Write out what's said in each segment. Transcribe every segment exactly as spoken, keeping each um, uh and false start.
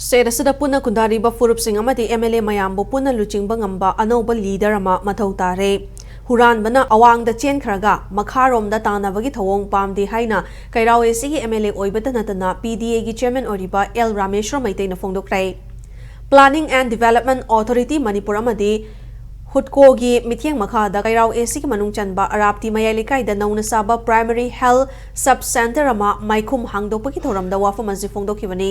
State ꯑꯁꯤꯗ ꯄꯨꯟꯅ ꯈꯨꯟꯗꯥꯔꯤꯕ ꯐꯨꯔꯨꯞꯁꯤꯡ ꯑꯃꯗꯤ ꯑꯦꯝ ꯑꯦꯜ ꯑꯦ ꯃꯌꯥꯝꯕꯨ ꯄꯨꯟꯅ ꯂꯨꯆꯤꯡꯕ ꯉꯝꯕ ꯑꯅꯧꯕ ꯂꯤꯗꯔ ꯑꯃ ꯃꯊꯧ ꯇꯥꯔꯦ꯫ ꯍꯨꯔꯥꯟꯕꯅ ꯑꯋꯥꯡꯗ ꯆꯦꯟꯈ꯭ꯔꯒ ꯃꯈꯥꯔꯣꯝꯗ ꯇꯥꯟꯅꯕꯒꯤ ꯊꯧꯑꯣꯡ ꯄꯥꯝꯗꯦ ꯍꯥꯏꯅ ꯀꯩꯔꯥꯎ ꯑꯦ ꯁꯤꯒꯤ ꯑꯦꯝ ꯑꯦꯜ ꯑꯦ ꯑꯣꯏꯕꯇ ꯅꯠꯇꯅ ꯄꯤ ꯗꯤ ꯑꯦꯒꯤ ꯆꯤꯌꯔꯃꯦꯟ ꯑꯣꯏꯔꯤꯕ ꯑꯦꯜ ꯔꯥꯃꯦꯁ꯭ꯋꯔ ꯃꯩꯇꯩꯅ ꯐꯣꯡꯗꯣꯛꯈ꯭ꯔꯦ꯫ Planning and Development Authority Manipur ꯑꯃꯗꯤ ꯍꯨꯠꯀꯣꯒꯤ ꯃꯤꯠꯌꯦꯡ ꯃꯈꯥꯗ ꯀꯩꯔꯥꯎ ꯑꯦ ꯁꯤꯒꯤ ꯃꯅꯨꯡ ꯆꯟꯕ ꯑꯔꯥꯞꯇꯤ ꯃꯌꯥꯏ ꯂꯩꯀꯥꯏꯗ ꯅꯧꯅ ꯁꯥꯕ ꯄ꯭ꯔꯥꯏꯃꯔꯤ ꯍꯦꯜꯊ ꯁꯕ ꯁꯦꯟꯇꯔ ꯑꯃ ꯃꯥꯏꯈꯨꯝ ꯍꯥꯡꯗꯣꯛꯄꯒꯤ ꯊꯧꯔꯝꯗ ꯋꯥꯐꯝ ꯑꯁꯤ ꯐꯣꯡꯗꯣꯛꯈꯤꯕꯅꯤ꯫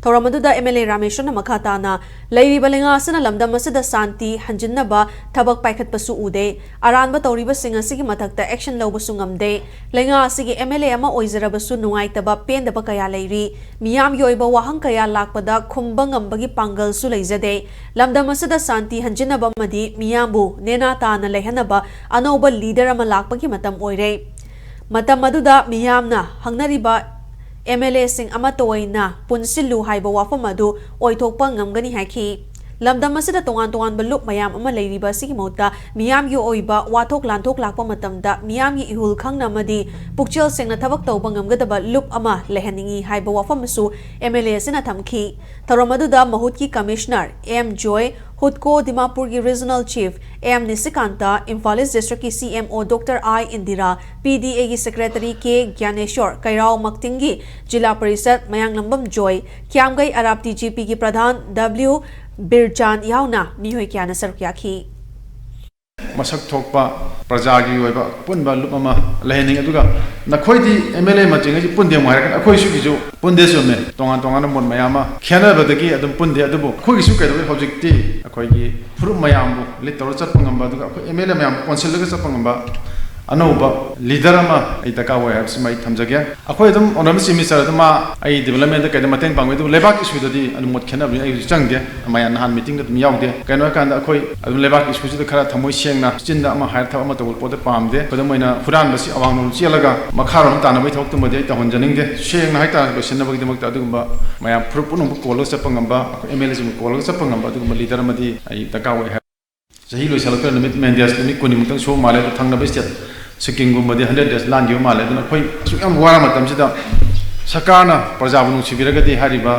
ꯊꯧꯔꯝ ꯑꯗꯨꯗ ꯑꯦꯝ ꯑꯦꯜ ꯑꯦ ꯔꯥꯃꯦꯁ꯭ꯋꯔꯅ ꯃꯈꯥ ꯇꯥꯅ, "ꯂꯩꯔꯤꯕ ꯂꯩꯉꯥꯛ ꯑꯁꯤꯅ ꯂꯝꯗꯝ ꯑꯁꯤꯗ ꯁꯥꯟꯇꯤ ꯍꯟꯖꯤꯟꯅꯕ ꯊꯕꯛ ꯄꯥꯏꯈꯠꯄꯁꯨ ꯎꯗꯦ꯫ ꯑꯔꯥꯟꯕ ꯇꯧꯔꯤꯕꯁꯤꯡ ꯑꯁꯤꯒꯤ ꯃꯊꯛꯇ ꯑꯦꯛꯁꯟ ꯂꯧꯕꯁꯨ ꯉꯝꯗꯦ꯫ ꯂꯩꯉꯥꯛ ꯑꯁꯤꯒꯤ ꯑꯦꯝ ꯑꯦꯜ ꯑꯦ ꯑꯃ ꯑꯣꯏꯖꯔꯕꯁꯨ ꯅꯨꯡꯉꯥꯏꯇꯕ, ꯄꯦꯟꯗꯕ ꯀꯌꯥ ꯂꯩꯔꯤ꯫ ꯃꯤꯌꯥꯝꯒꯤ ꯑꯣꯏꯕ ꯋꯥꯍꯪ ꯀꯌꯥ ꯂꯥꯛꯄꯗ ꯈꯨꯝꯕ ꯉꯝꯕꯒꯤ ꯄꯥꯡꯒꯜꯁꯨ ꯂꯩꯖꯗꯦ꯫ ꯂꯝꯗꯝ ꯑꯁꯤꯗ ꯁꯥꯟꯇꯤ ꯍꯟꯖꯤꯟꯅꯕ ꯑꯃꯗꯤ ꯃꯤꯌꯥꯝꯕꯨ ꯅꯦꯅꯥ ꯇꯥꯅ ꯂꯩꯍꯟꯅꯕ ꯑꯅꯧꯕ ꯂꯤꯗꯔ ꯑꯃ ꯂꯥꯛꯄꯒꯤ ꯃꯇꯝ ꯑꯣꯏꯔꯦ꯫ ꯃꯇꯝ ꯑꯗꯨꯗ ꯃꯤꯌꯥꯝꯅ ꯍꯪꯅꯔꯤꯕ ꯑꯦꯝ ꯑꯦꯜ ꯑꯦꯁꯤꯡ ꯑꯃꯠꯇ ꯑꯣꯏꯅ ꯄꯨꯟꯁꯤꯜꯂꯨ ꯍꯥꯏꯕ ꯋꯥꯐꯝ ꯑꯗꯨ ꯑꯣꯏꯊꯣꯛꯄ ꯉꯝꯒꯅꯤ" ꯍꯥꯏꯈꯤ꯫ ꯂꯝꯗꯝ ꯑꯁꯤꯗ ꯇꯣꯉꯥꯟ ꯇꯣꯉꯥꯟꯕ ꯂꯨꯞ ꯃꯌꯥꯝ ꯑꯃ ꯂꯩꯔꯤꯕ ꯑꯁꯤꯒꯤ ꯃꯍꯨꯠꯇ ꯃꯤꯌꯥꯝꯒꯤ ꯑꯣꯏꯕ ꯋꯥꯊꯣꯛ ꯂꯥꯟꯊꯣꯛ ꯂꯥꯛꯄ ꯃꯇꯝꯗ ꯃꯤꯌꯥꯝꯒꯤ ꯏꯍꯨꯜ ꯈꯪꯅ ꯑꯃꯗꯤ ꯄꯨꯛꯆꯦꯜ ꯁꯦꯡꯅ ꯊꯕꯛ ꯇꯧꯕ ꯉꯝꯒꯗꯕ ꯂꯨꯞ ꯑꯃ ꯂꯩꯍꯟꯅꯤꯡꯏ ꯍꯥꯏꯕ ꯋꯥꯐꯝ ꯑꯃꯁꯨ ꯑꯦꯝ ꯑꯦꯜ ꯑꯦ ꯑꯁꯤꯅ ꯊꯝꯈꯤ꯫ ꯊꯧꯔꯝ ꯑꯗꯨꯗ ꯃꯍꯨꯠꯀꯤ ꯀꯃꯤꯁꯅꯔ ꯑꯦꯝ ꯖꯣꯏ, ꯍꯨꯠꯀꯣ ꯗꯤꯃꯥꯄꯨꯔꯒꯤ ꯔꯤꯖꯅꯦꯜ ꯆꯤꯐ ꯑꯦꯝ ꯅꯤꯁꯤꯀꯥꯟꯇ, ꯏꯝꯐꯥꯜ ꯏꯁ ꯗꯤꯁꯇ꯭ꯔꯤꯛꯀꯤ ꯁꯤ ꯑꯦꯝ ꯑꯣ ꯗꯣꯛꯇꯔ ꯑꯥꯏ ꯏꯟꯗꯤꯔꯥ, ꯄꯤ ꯗꯤ ꯑꯦꯒꯤ ꯁꯦꯀ꯭ꯔꯦꯇꯔꯤ ꯀꯦ ꯒ꯭ꯌꯥꯅꯦꯁꯣꯔ, ꯀꯩꯔꯥꯎ ꯃꯛꯇꯤꯡꯒꯤ ꯖꯤꯂꯥ ꯄꯔꯤꯁꯗ ꯃꯌꯥꯡꯂꯝꯕꯝ ꯖꯣꯏ, ꯈ꯭ꯌꯥꯝꯒꯩ ꯑꯔꯥꯞꯇꯤ ꯖꯤ ꯄꯤꯒꯤ ꯄ꯭ꯔꯙꯥꯟ ꯗꯕ꯭ꯂꯤꯎ ꯕꯤꯔꯆꯥꯟ ꯌꯥꯎꯅ ꯃꯤꯑꯣꯏ ꯀꯌꯥꯅ ꯁꯔꯨꯛ ꯌꯥꯈꯤ꯫ ꯃꯁꯛ ꯊꯣꯛꯄ ꯄ꯭ꯔꯖꯥꯒꯤ ꯑꯣꯏꯕ ꯑꯄꯨꯟꯕ ꯂꯨꯞ ꯑꯃ ꯂꯩꯍꯟꯅꯤꯡꯉꯤ꯫ ꯑꯗꯨꯒ ꯅꯈꯣꯏꯗꯤ ꯑꯦꯝ ꯑꯦꯜ ꯑꯦ ꯃꯟꯇ꯭ꯔꯤꯉꯩꯁꯤ ꯄꯨꯟꯗꯦ ꯑꯃꯨꯛ ꯍꯥꯏꯔꯛꯀꯅꯤ꯫ ꯑꯩꯈꯣꯏꯁꯨꯒꯤꯁꯨ ꯄꯨꯟꯗꯦ, ꯆꯨꯝꯃꯦ, ꯇꯣꯉꯥꯟ ꯇꯣꯉꯥꯟꯕ ꯃꯣꯠ ꯃꯌꯥꯝ ꯑꯃ ꯈꯦꯠꯅꯕꯗꯒꯤ ꯑꯗꯨꯝ ꯄꯨꯟꯗꯦ꯫ ꯑꯗꯨꯕꯨ ꯑꯩꯈꯣꯏꯒꯤꯁꯨ ꯀꯩꯗꯧꯋꯤ, ꯍꯧꯖꯤꯛꯇꯤ ꯑꯩꯈꯣꯏꯒꯤ ꯐꯨꯔꯨꯞ ꯃꯌꯥꯝꯕꯨ ꯂꯤꯠ ꯇꯧꯔ ꯆꯠꯄ ꯉꯝꯕ, ꯑꯗꯨꯒ ꯑꯩꯈꯣꯏ ꯑꯦꯝ ꯑꯦꯜ ꯑꯦ ꯃꯌꯥꯝ ꯀꯣꯟꯁꯤꯜꯂꯒ ꯆꯠꯄ ꯉꯝꯕ ꯑꯅꯧꯕ ꯂꯤꯗꯔ ꯑꯃ ꯑꯩ ꯗꯔꯀꯥꯔ ꯑꯣꯏ ꯍꯥꯏꯕꯁꯤꯃ ꯑꯩ ꯊꯝꯖꯒꯦ꯫ ꯑꯩꯈꯣꯏ ꯑꯗꯨꯝ ꯑꯣꯅꯔꯦꯕꯜ ꯆꯤꯐ ꯃꯤꯅꯤꯁꯇꯔ ꯑꯗꯨꯝ ꯃꯥ ꯑꯩ ꯗꯤꯕꯦꯂꯞꯃꯦꯟꯗ ꯀꯩꯗ ꯃꯇꯦꯡ ꯄꯥꯡꯕꯤ, ꯑꯗꯨꯕꯨ ꯂꯩꯕꯥꯛ ꯏꯁꯨꯗꯗꯤ ꯑꯗꯨꯝ ꯃꯣꯠ ꯈꯦꯠꯅꯕꯅꯤ, ꯑꯩ ꯍꯧꯖꯤꯛ ꯆꯪꯗꯦ꯫ ꯃꯌꯥꯝ ꯅꯍꯥꯟ ꯃꯤꯇꯤꯡꯗ ꯑꯗꯨꯝ ꯌꯥꯎꯗꯦ꯫ ꯀꯩꯅꯣ ꯍꯥꯏꯀꯥꯟꯗ ꯑꯩꯈꯣꯏ ꯑꯗꯨꯝ ꯂꯩꯕꯥꯛꯀꯤ ꯏꯁꯨꯁꯤꯗ ꯈꯔ ꯊꯃꯣꯏ ꯁꯦꯡꯅ ꯆꯤꯟꯗ ꯑꯃ ꯍꯥꯏꯔ ꯊꯕꯛ ꯑꯃ ꯇꯧꯕ ꯄꯣꯠꯇ ꯄꯥꯝꯗꯦ꯫ ꯈꯨꯗꯝ ꯑꯣꯏꯅ ꯍꯨꯔꯥꯟꯕꯁꯤ ꯑꯋꯥꯡꯂꯣꯝ ꯆꯦꯜꯂꯒ ꯃꯈꯥꯔꯣꯝ ꯇꯥꯟꯅꯕꯒꯤ ꯊꯕꯛꯇꯨꯃꯗꯤ ꯑꯩ ꯇꯧꯍꯟꯖꯅꯤꯡꯗꯦ꯫ ꯁꯦꯡꯅ ꯍꯥꯏꯇꯥꯔꯦ, ꯂꯣꯏꯁꯤꯟꯅꯕꯒꯤꯗꯃꯛꯇ ꯑꯗꯨꯒꯨꯝꯕ ꯃꯌꯥꯝ ꯐꯨꯔꯨꯞ ꯄꯨꯝꯅꯃꯛ ꯀꯣꯜꯂꯒ ꯆꯠꯄ ꯉꯝꯕ, ꯑꯩꯈꯣꯏ ꯑꯦꯝ ꯑꯦꯜ ꯑꯦꯁꯤꯡꯕꯨ ꯀꯣꯜꯂꯒ ꯆꯠꯄ ꯉꯝꯕ ꯑꯗꯨꯒꯨꯝꯕ ꯂꯤꯗꯔ ꯑꯃꯗꯤ ꯑꯩ ꯗꯔꯀꯥꯔ ꯑꯣꯏ ꯍꯥꯏ꯫ ꯆꯍꯤ ꯂꯣꯏꯁꯤꯜꯂꯛꯇꯣꯔꯦ, ꯅꯨꯃꯤꯠ ꯃꯦꯟ ꯗꯦꯖ ꯅꯨꯃꯤꯠ ꯀꯨꯟꯅꯤꯃꯨꯛꯇꯪ ꯁꯨꯕ ꯃꯥꯜꯂꯦ꯫ ꯑꯗꯣ ꯊꯪꯅꯕ ꯁ꯭ꯇꯦꯠ ꯁꯤꯛꯀꯤꯝꯒꯨꯝꯕꯗꯤ ꯍꯟꯗ꯭ꯔꯦꯠ ꯗꯦꯖ ꯂꯥꯟꯈꯤꯕ ꯃꯥꯜꯂꯦ꯫ ꯑꯗꯨꯅ ꯑꯩꯈꯣꯏ ꯑꯁꯨꯛ ꯌꯥꯝ ꯋꯥꯔ ꯃꯇꯝꯁꯤꯗ ꯁꯔꯀꯥꯔꯅ ꯄ꯭ꯔꯖꯥꯕꯨ ꯅꯨꯡꯁꯤꯕꯤꯔꯒꯗꯤ ꯍꯥꯏꯔꯤꯕ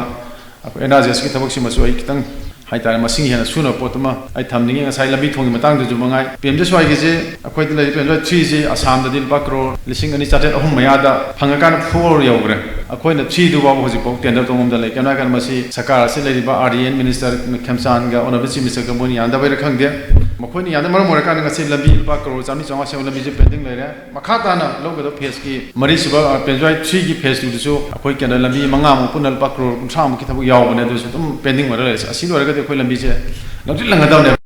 ꯑꯩꯈꯣꯏ ꯑꯦꯟ ꯑꯥꯔ ꯖꯤ ꯑꯦꯁꯀꯤ ꯊꯕꯛꯁꯤꯃꯁꯨ ꯑꯩ ꯈꯤꯇꯪ ꯍꯥꯏꯇꯥꯔꯦ, ꯃꯁꯤꯡ ꯍꯦꯟꯅ ꯁꯨꯅꯕ ꯄꯣꯠꯇꯨꯃ ꯑꯩ ꯊꯝꯅꯤꯡꯉꯤ꯫ ꯉꯁꯥꯏ ꯂꯝꯕꯤ ꯊꯣꯡꯒꯤ ꯃꯇꯥꯡꯗꯨꯁꯨ ꯃꯉꯥꯏ, ꯄꯤ ꯑꯦꯝ ꯖꯤ ꯑꯦꯁ ꯋꯥꯏꯒꯤꯁꯦ ꯑꯩꯈꯣꯏꯗ ꯂꯩꯔꯤꯕ ꯄꯤ ꯑꯦꯝ ꯖꯤ ꯑꯦꯁ ꯋꯥꯏ ꯊ꯭ꯔꯤꯁꯤ ꯑꯁꯥꯝꯗꯗꯤ ꯂꯨꯄꯥ ꯀ꯭ꯔꯣꯔ ꯂꯤꯁꯤꯡ ꯑꯅꯤ ꯆꯥꯇ꯭ꯔꯦꯠ ꯑꯍꯨꯝ ꯃꯌꯥꯗ ꯐꯪꯉꯀꯥꯟꯗ ꯐꯣꯔ ꯌꯧꯈ꯭ꯔꯦ꯫ ꯑꯩꯈꯣꯏꯅ ꯊ꯭ꯔꯤꯗꯨ ꯐꯥꯎꯕ ꯍꯧꯖꯤꯛꯐꯥꯎ ꯇꯦꯟꯗꯔ ꯇꯧꯉꯝꯗ ꯂꯩ꯫ ꯀꯩꯅꯣ ꯍꯥꯏꯔꯀꯥꯟꯗ ꯃꯁꯤ ꯁꯔꯀꯥꯔ ꯑꯁꯤ ꯂꯩꯔꯤꯕ ꯑꯥꯔ ꯗꯤ ꯑꯦꯟ ꯃꯤꯅꯤꯁꯇꯔ ꯈꯦꯝꯆꯥꯟꯒ ꯑꯣꯅꯔꯦꯕꯜ ꯆꯤꯐ ꯃꯤꯅꯤꯁꯇꯔꯒ ꯃꯣꯏꯅ ꯌꯥꯅꯗꯕꯩꯔꯥ ꯈꯪꯗꯦ, ꯃꯈꯣꯏꯅ ꯌꯥꯅꯗꯕ ꯃꯔꯝ ꯑꯣꯏꯔꯀꯥꯟꯗ ꯉꯁꯤ ꯂꯝꯕꯤ ꯂꯨꯄꯥ ꯀ꯭ꯔꯣꯔ ꯆꯥꯝꯃꯔꯤ ꯆꯥꯝꯃꯉꯥ ꯁꯦꯝꯕ ꯂꯝꯕꯤꯁꯦ ꯄꯦꯟꯗꯤꯡ ꯂꯩꯔꯦ꯫ ꯃꯈꯥ ꯇꯥꯅ ꯂꯧꯒꯗꯕ ꯐꯦꯁꯀꯤ ꯃꯔꯤꯁꯨꯕ, ꯑ, ꯄꯤ ꯑꯦꯝ ꯖꯤ ꯑꯦꯁ ꯋꯥꯏ ꯊ꯭ꯔꯤꯒꯤ ꯐꯦꯁ ꯇꯨꯗꯁꯨ ꯑꯩꯈꯣꯏ ꯀꯦꯟꯗ꯭ꯔ ꯂꯝꯕꯤ ꯃꯉꯥꯃꯨꯛ ꯄꯨꯟꯅ ꯂꯨꯄꯥ ꯀ꯭ꯔꯣꯔ ꯀꯨꯟꯊ꯭ꯔꯥꯃꯨꯛꯀꯤ ꯊꯕꯛ ꯌꯥꯎꯕꯅꯦ, ꯑꯗꯨꯁꯨ ꯑꯗꯨꯝ ꯄꯦꯟꯗꯤꯡ ꯑꯣꯏꯔ ꯂꯩꯔꯦ꯫ ꯑꯁꯤ ꯂꯣꯏꯔꯒꯗꯤ ꯑꯩꯈꯣꯏ ꯂꯝꯕꯤꯁꯦ ꯂꯝꯖꯤꯠ ꯂꯪꯒꯗꯕꯅꯦꯕ꯫